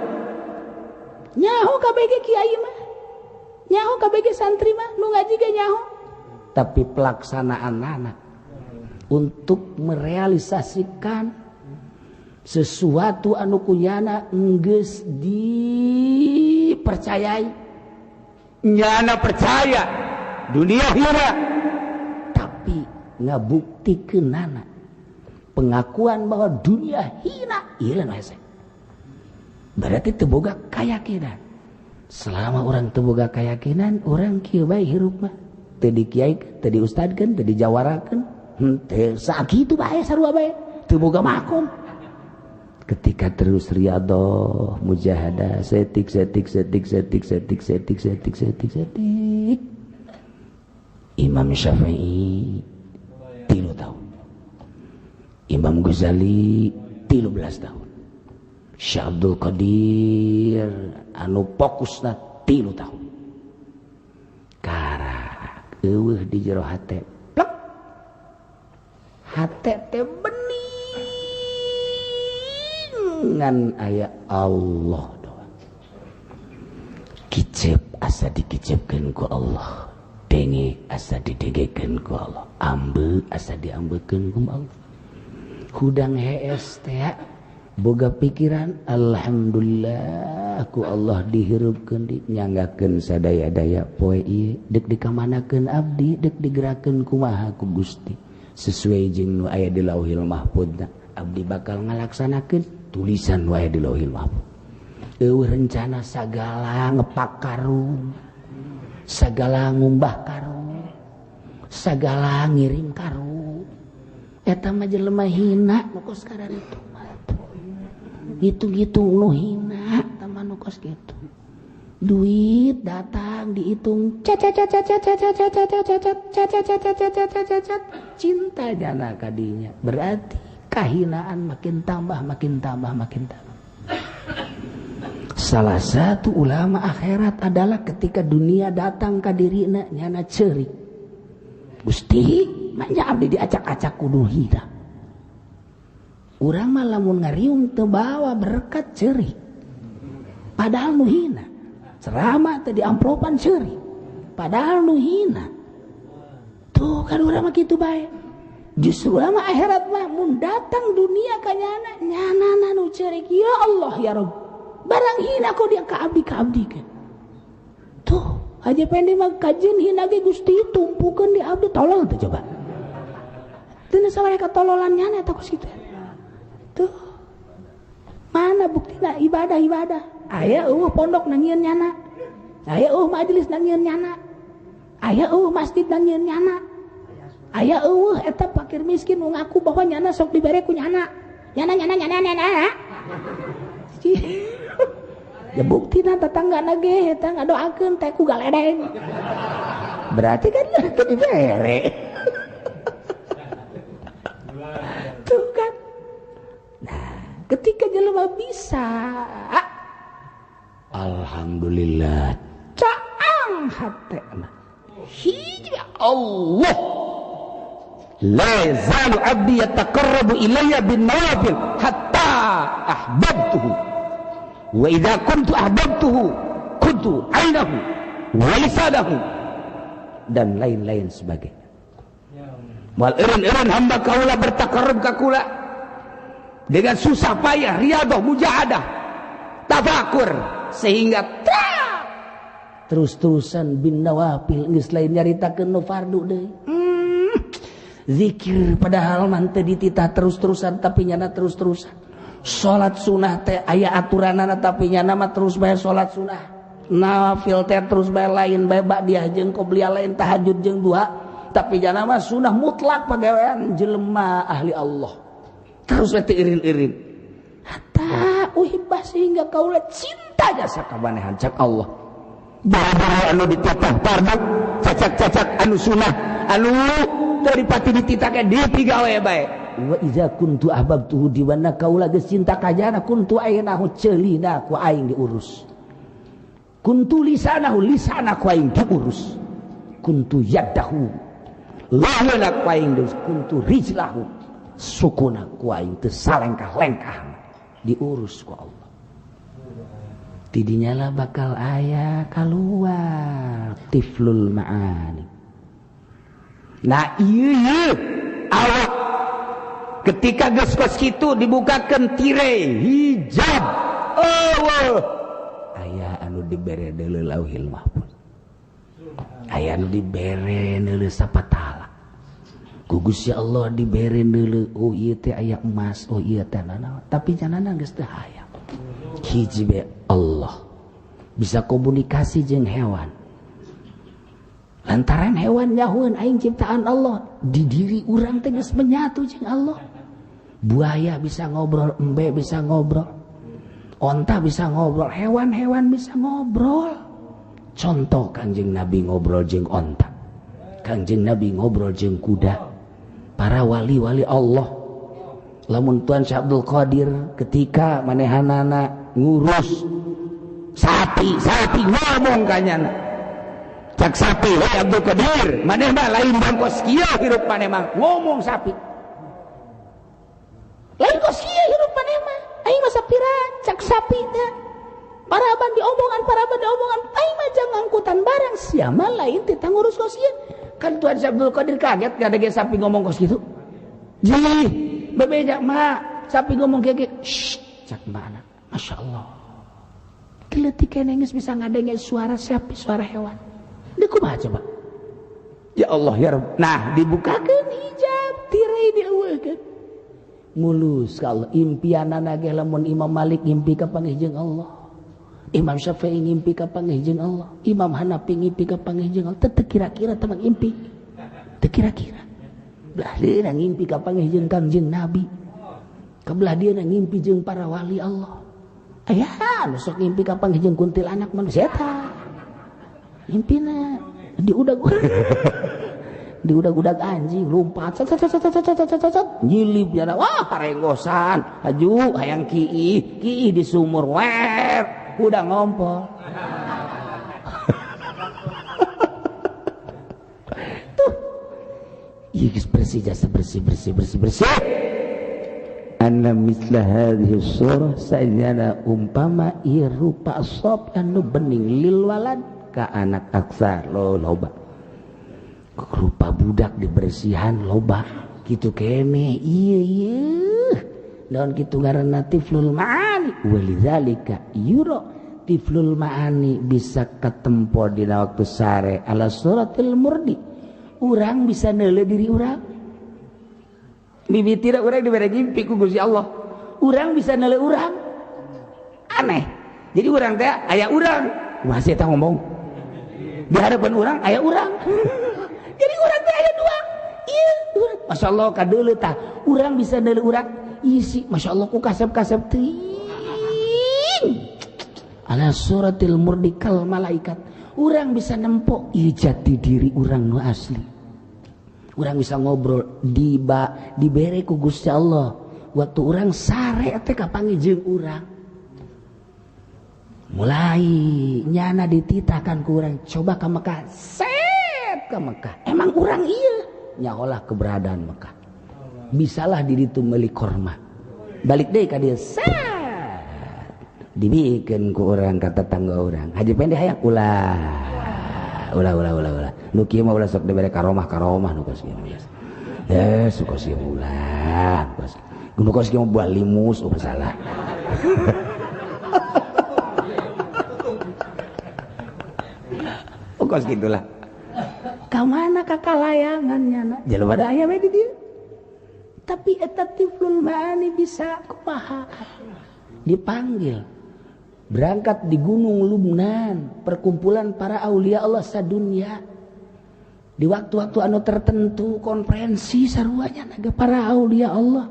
Nyaho KBG kiai mah, nyaho KBG santri mah, nu ngaji ge nyaho. Tapi pelaksanaan anak untuk merealisasikan sesuatu anu kunyana enggeus dipercayai, nyana percaya dunia hina, tapi ngabuktikeunana pengakuan bahwa dunia hina ieu hese. Berarti teu boga keyakinan. Selama orang teu boga keyakinan, orang kieu bae hirup mah, teu dikiaikeun, teu diustadkeun, teu dijawarakeun, henteu, sakitu bae, sarua bae, teu boga makom. Ketika terus riyadhah, mujahadah, setik setik setik setik setik setik setik setik setik. Imam Syafi'i 3 tahun, Imam Ghazali 13 tahun, Syekh Abdul Qadir anu fokusna 3 tahun. Karak eueuh di jero hate, plek, hate teh bening, ngan aya Allah doang. Kicep asa dikicepkeun ku Allah, denge asa didengekeun ku Allah, ambe asa diambekeun ku Allah. Hudang hees teh boga pikiran, alhamdulillah ku Allah dihirupkeun, dinyanggakeun sadaya-daya. Poe ieu dek dikamanakeun abdi, dek digerakkeun kumaha ku Gusti, sesuai jeung nu aya di Lauhil Mahfudna, abdi bakal ngalaksanakeun tulisan nu aya di Lauhil Mahfud. Eueuh rencana sagala ngepak karung, sagala ngumbah karung, sagala ngirim karung, eta mah jelema hina nu kos itu. Hitung-hitung nu hina eta nu kos kitu. Duit datang dihitung, cacat cacat cacat cacat cacat cacat cacat cacat cacat cacat, cinta jana kadinya. Berarti kahinaan makin tambah, makin tambah, makin tambah. Salah satu ulama akhirat adalah ketika dunia datang ka dirina, nyana cerik, Gusti, manja abdi diacak-acak kudu hina. Urang mah lamun ngariung teu bawa berkat, cerik, padahal nu hina. Ceramah teh diamplopan, cerik, padahal nu hina. Tuh kan, urang mah kitu bae. Justru ulama akhirat mah mun datang dunia ka nyana, nyana nu cerik, ya Allah, ya Rabb, barang hina kok dia ka abdi, ka abdi kan. Tuh aja pendek mah kajian hina ge, Gusti, tumpukeun di abdi. Tolol tuh, coba. Teu mereka tololan nyana eta kos kitu. Tuh mana buktina ibadah ibadah. Aya eueuh pondok na nyieun nyana. Aya eueuh majelis na nyieun nyana. Aya eueuh masjid na nyieun nyana. Aya eueuh eta fakir miskin nu ngaku bahwa nyana sok dibere ku nyana. Nyana nyana nyana nyana. Ya buktina tetanggana ge eta ngadoakeun teh ku galedeng. Berarti kan teu dibere. Tuh kan. Nah, ketika jelema bisa, alhamdulillah, caang hate mah. Hiji Allah. La yazalu abdi yataqarrabu ilayya bin nawafil hatta ahbabtuhu. Wa idza kuntu ahbabtuhu kuntu ainahu wa lisanahu dan lain-lain sebagainya. Wal eureun-eureun hamba kaula bertakarrub ka kula dengan susah payah, riadah, mujahadah, tafakur sehingga terus-terusan bin nawafil geus lain nyaritakeun nu fardu deui. Zikir padahal mah teu dititah terus-terusan tapi nyana terus-terusan. Salat sunah teh aya aturanana tapi nyana mah terus bae salat sunah. Nawafil teh terus bae lain bae ba'diyah jeung qobliyah lain tahajud jeung duha tapi nyana mah sunah mutlak pagawean jelema ahli Allah. Terus we teu irin-irin. Hatta uhibbah sehingga kaula cinta jasa ka manehan cak Allah. Bara-bara anu dititah fardu, cacak-cacak anu sunah, anu dari pati dititah dipigawe bae. Wa iza kuntu ahbabtuhu di mana kaula geus cinta ka jana kuntu ainahu ceulina ku aing diurus. Kuntu lisanahu lisana ku aing diurus. Kuntu yadahu laweuna ku aing diurus. Kuntu rijlahu sukuna ku aing teu salengkah-lengkah diurus ku Allah. Tidinya lah bakal aya kaluar tiflul ma'ani. Nah iya awak ketika geus kos kitu dibukakeun tirai hijab. Oh, aya anu dibere deuleu lauhil mahfuz. Aya anu dibere deuleu sapatala. Ku Gusti Allah dibere deuleu oh ieu teh aya emas, oh ieu teh nanaon, tapi janana geus teu hayang. Hiji be Allah bisa komunikasi jeung hewan. Lantaran hewan nyahueun aing ciptaan Allah, di diri urang teh geus menyatu jeung Allah. Buaya bisa ngobrol, embe bisa ngobrol, onta bisa ngobrol, hewan-hewan bisa ngobrol. Contoh Kangjeng Nabi ngobrol jeung onta, Kangjeng Nabi ngobrol jeung kuda, para wali-wali Allah. Lamun Tuan Syekh Abdul Qadir ketika manehanana ngurus sapi, sapi ngomong kanyana. Cak sapi, hei Abdul Qadir, maneh mah lain bangkos kieu hirup maneh mah, ngomong sapi. Lain kos kieu hirup maneh mah, aing mah sapira cak sapi teh. Paraban diomongan, paraban diomongan, aing mah jang angkutan barang sia mah lain teh ngurus kos kieu. Kan Tuan Syekh Abdul Qadir kaget ngadege sapi ngomong kos kitu. Jih, bebeja mak, sapi ngomong kieu kieu. Shh, cak mana? Masya Allah. Leutik keneh geus bisa ngadenge suara sapi, suara hewan. Deui kumaha coba? Ya Allah ya Rabb. Nah, dibukakeun hijab, tirai dieuweuhkeun. Mulus ka Allah impianana ge lamun Imam Malik ngimpi kapanggih jeung Allah. Imam Syafi'i ngimpi kapanggih jeung Allah. Imam Hanafi ngimpi kapanggih jeung Allah. Teu kira-kira teh ngimpi. Teu kira-kira. Belah dieuna ngimpi kapanggih jeung Kangjeng Nabi. Kabelah dieuna ngimpi jeung para wali Allah. Aya nu sok ngimpi kapanggih jeung kuntilanak manusia eta. Ngimpina diudag diudag-udag anjing lompat sat sat sat sat sat sat sat nyilip jana wah harenggosan aju hayang kiih kiih di sumur wer udah ngompol. Tuh ieu geus bersih jasa bersih bersih bersih bersih. Anna misla hadhihi surah sajana umpama ieu rupa sop anu bening lil walad ka anak aksar lo loba rupa budak dibersihan loba gitu kene iya iya daun kitu ngaranna tiflul ma'ani walidzalika yuro tiflul ma'ani bisa ketempo dina waktu sare ala suratil murdi. Urang bisa neuleuh diri urang mimiti urang dibere ngimpi ku Gusti Allah, urang bisa neuleuh urang aneh. Jadi urang teh aya urang masih eta ngomong di hadapan urang aya urang. Jadi urang teh aya dua. Ieu urang masyaallah kadeuleu tah urang bisa deuleu urang isi masyaallah ku kasep-kasep teuing ala suratil murdikal malaikat. Urang bisa nempo ieu jati diri urang nu asli. Urang bisa ngobrol dibere ku Gusti Allah. Waktu urang sare teh kapanggih jeung urang. Mulai nyana dititahkan ku urang coba ka Mekah, set ka Mekah. Emang urang ieu nyaholah keberadaan Mekah. Bisalah diri tu meuli korma. Balik deui ka dieu set. Dibikeun ku urang ka tetangga urang. Haji Pendi hayang ulah. Ulah ulah ulah ulah. Nu kieu mah ulah sok dibere karomah-karomah nu kos kieu. Eh, kos kieu ulah. Nu kos kieu mah buah limus oh masalah. Oh kos gitulah. Ka mana ka kalayangan nyana? Jelema da aya we di dieu. Tapi eta tiflul maani bisa kumaha? Dipanggil. Berangkat di Gunung Lubnan, perkumpulan para aulia Allah sadunia. Di waktu-waktu anu tertentu konferensi saruanya naga para aulia Allah.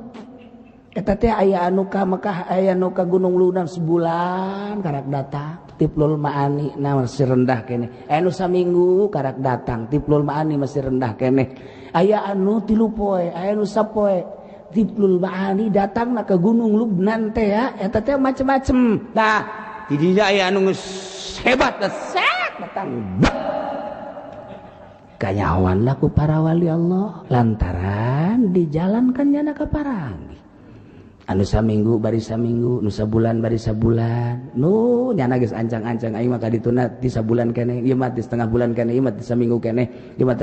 Eta teh aya anu ka Mekah, aya anu ka Gunung Lubnan sebulan karak datang, tiflul maani na masih rendah keneh. Aya anu saminggu karak datang, tiflul maani masih rendah keneh. Aya anu 3 poe, aya anu sapoe. Tiflul maani datang na ke Gunung Lubnan teh ya, eta teh macem-macem. Nah, di dinya aya anu geus hebat set datang. Kanyawan lah ku para wali Allah lantaran dijalankan nyana ka parangi. Anu saminggu bari saminggu, nu sabulan bari sabulan. Nu nyana geus ancang-ancang aing mah ka dituna ti sabulan keneh, ieu mah ti setengah bulan keneh, ieu mah ti saminggu keneh. Ieu mah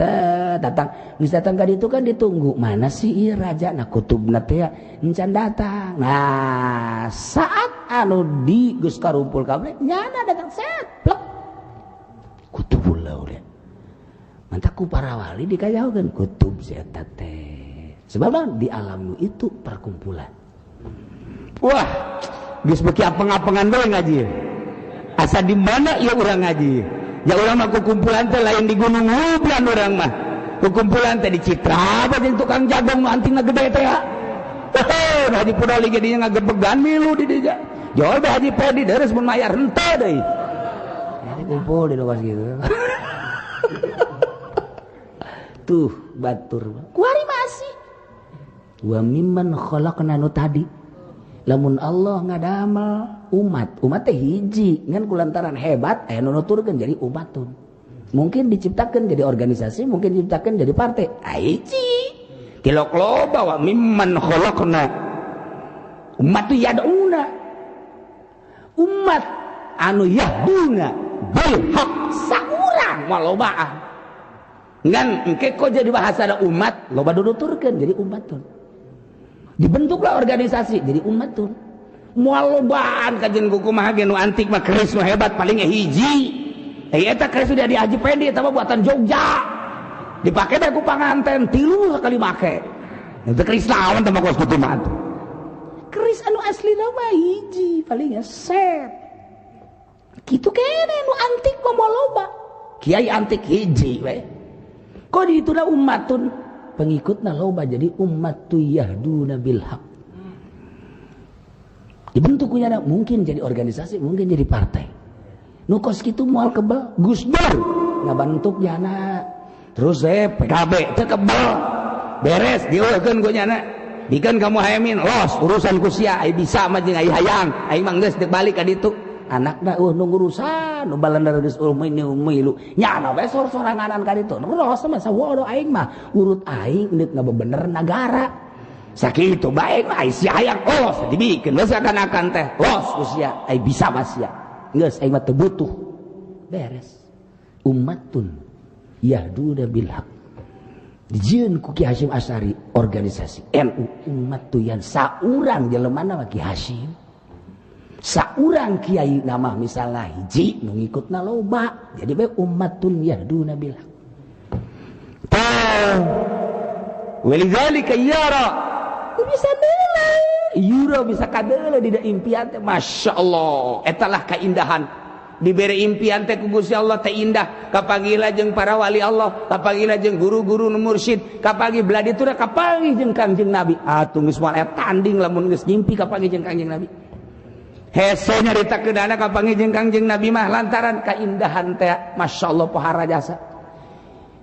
datang, geus datang ka ditu kan ditunggu. Mana sih ieu raja na kutubna teh encan datang. Nah, saat anu di geus karumpul kabeh nyana datang set plek. Kutubul aulia. Mantak ku para wali dikajahokeun kutub si eta teh. Sebab di alam nu itu perkumpulan. Wah, geus beuki apeng-apengan bae ngaji. Asa di mana ieu urang ngaji? Ya urang mah kukumpulan teh lain di Gunung Lubnan urang mah. Kukumpulan teh di Citra bae jeung tukang jagung nu antingna gede teh ya. Heuh, Haji Pudoli ge dinya ngagebegan milu di dinya. Jol bae Haji Pedi deres mun mayar henteu deui. Jadi kumpul di lokasi gitu. Tuh batur. Kuari masih. Wa mimman khalaqna nu tadi. Lamun Allah ngadamel umat, umat teh hiji ngan kulantaran hebat aya nu nuturkeun jadi umatun. Mungkin diciptakeun jadi organisasi, mungkin diciptakeun jadi partai. Hiji. Tilok loba wa mimman khalaqna. Umat tu yad'una. Umat anu yahduna bil haq saurang mah lobaan. Ngan engke kok jadi bahasa ada umat, loba nuturkeun jadi umatun. Dibentuklah organisasi jadi umat tuh. Moal lobaan kajian kumaha ge nu antik mah keris nu hebat paling hiji. Eta keris sudah di Haji Pendi eta mah buatan Jogja. Dipake teh ku panganten 3 sekali make. Itu keris lawan teh mah kos kitu mah atuh. Keris anu asli mah hiji paling set. Kitu kene nu antik mah moal loba. Kiai antik hiji we. Kok dituna umatun pengikutna loba jadi umat tu yahduna bil haq. Dibentuk kunyana mungkin jadi organisasi, mungkin jadi partai. Nu kos kitu moal kebel Gus Dur ngabentuk nyana. Terus PKB teu kebel. Beres dieukeun ku nyana. Bikeun ka Muhaimin los urusan ku sia ai bisa mah jeung ai hayang, aing mah geus deuk balik ka ditu. Anakna nu ngurusan nu balendar geus milu nyana we sor-soranganan ka ditu. Los mah sawodo aing mah urut aing deuk ngabebener nagara. Sakitu bae mah ai sia hayang los dibikeun we sakan-akan teh los ku sia ai bisa mah sia. Geus aing mah teu butuh. Beres. Ummatun yahduna bil haq. Dijieun ku Ki Hasyim Asy'ari organisasi NU umat tu yang saurang jelemana mah Ki Hasyim. Saurang kiai nama misalnya hiji nu ngikutna loba. Jadi bae ummatun yahduna bil haq. Tah. Walidzalika yara. Bisa nilai Yura bisa kadeuleu di impian teh, Masya Allah. Etalah keindahan diberi impian teh ku Gusti Allah teh indah. Kapanggih jeung para wali Allah, kapanggih jeung guru-guru nu mursyid, kapanggih belah ditu, kapanggih jeung Kangjeng Nabi. Atuh geus moal tanding lamun geus ngimpi kapanggih jeung Kangjeng Nabi. Hese nyaritakeunana kapanggih jeung Kangjeng Nabi mah lantaran kaindahan teh, Masya Allah, pohara jasa.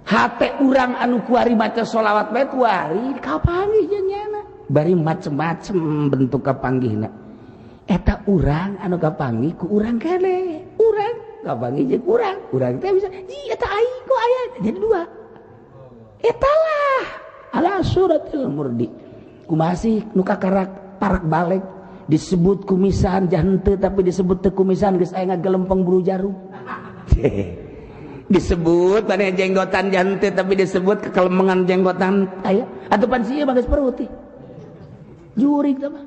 Hate urang anu kuari maca sholawat bae kuari kapanggih jeung nyana. Bari macem-macem bentuk kapanggihna. Eta urang anu kapanggih ku urang kene. Urang kapanggih jeung urang. Urang teh bisa, "Ih, eta aing kok aya?" Jadi dua. Etalah ala suratil murdi. Kumaha sih nu kakarak parak balik disebut kumisan jahente, tapi disebut teu kumisan geus aya ngagelempeng buru jarum. Disebut maneh jenggotan jahente, tapi disebut kekelemengan jenggotan aya. Atuh pan sieun mah geus perutih. Jurig teh mah.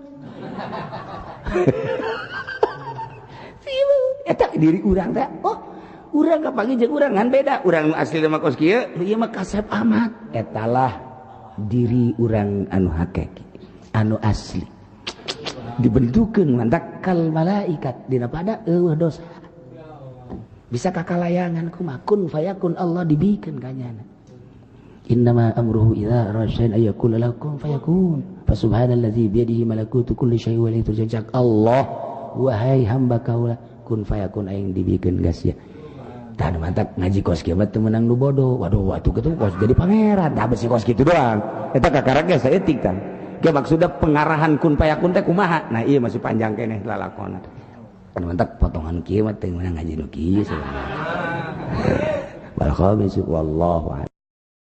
Eta diri urang teh, oh, urang kapanggih jeung urang ngan beda. Urang nu asli mah kos kieu, nu ieu mah kasep amat. Etalah diri urang anu hakiki, anu asli. Dibentukeun mantak kal malaikat dina pada eueuh dosa. Bisa kakalayangan kumaha kun fayakun Allah dibikeun ka nyana. Innama amruhu idza arada syai'an ay yaqula lahu kun fayakun. Fa subhanalladzi biyadihi malakutu kulli syai'in wa ilaihi turja'un. Allah, wahai hamba kaula, kun fayakun aing dibikeun gas ya. Tah mantap ngaji kos kieu mah teu meunang nu bodoh. Waduh, atuh kitu kos jadi pangeran. Tah besi kos kitu doang. Eta kakarak ge saeutik tah. Ge maksudna pengarahan kun fayakun teh kumaha? Nah, ieu masih panjang keneh lalakona. Mantap potongan kieu mah teu meunang ngaji nu kieu sebenarnya. Wal khamis wallahu a'lam.